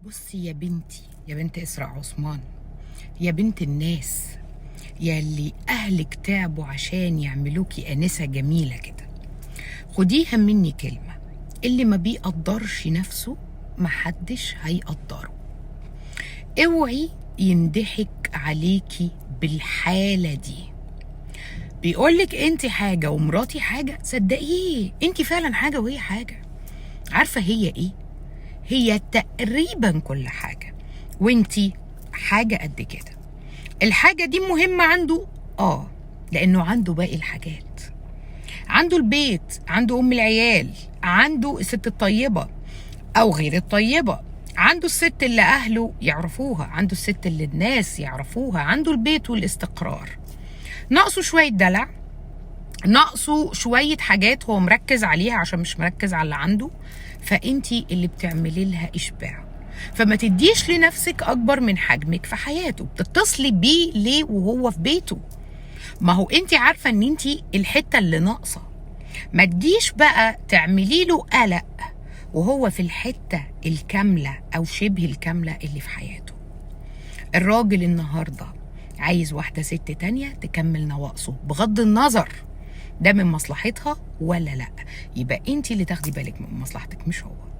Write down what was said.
بصي يا بنتي، يا بنت إسراء عثمان، يا بنت الناس، يا اللي أهلك تعبوا عشان يعملوكي أنسة جميلة كده، خديها مني كلمة: اللي ما بيقدرش نفسه محدش هيقدره. اوعي يندحك عليكي بالحالة دي. بيقولك انت حاجة ومراتي حاجة، صدقيه، انت فعلا حاجة وهي حاجة. عارفة هي ايه؟ هي تقريبا كل حاجة، وانتي حاجة قد كده. الحاجة دي مهمة عنده، لأنه عنده باقي الحاجات، عنده البيت، عنده أم العيال، عنده الست الطيبة أو غير الطيبة، عنده الست اللي أهله يعرفوها، عنده الست اللي الناس يعرفوها، عنده البيت والاستقرار. ناقصه شوية دلع، ناقصه شوية حاجات هو مركز عليها عشان مش مركز على اللي عنده، فانتي اللي بتعملي لها إشباع. فما تديش لنفسك أكبر من حجمك في حياته. بتتصلي بيه ليه وهو في بيته؟ ما هو انتي عارفة ان انتي الحتة اللي ناقصة. ما تجيش بقى تعملي له قلق وهو في الحتة الكاملة أو شبه الكاملة اللي في حياته. الراجل النهاردة عايز واحدة ست تانية تكمل نواقصه، بغض النظر ده من مصلحتها ولا لأ. يبقى انتي اللي تاخدي بالك من مصلحتك مش هو.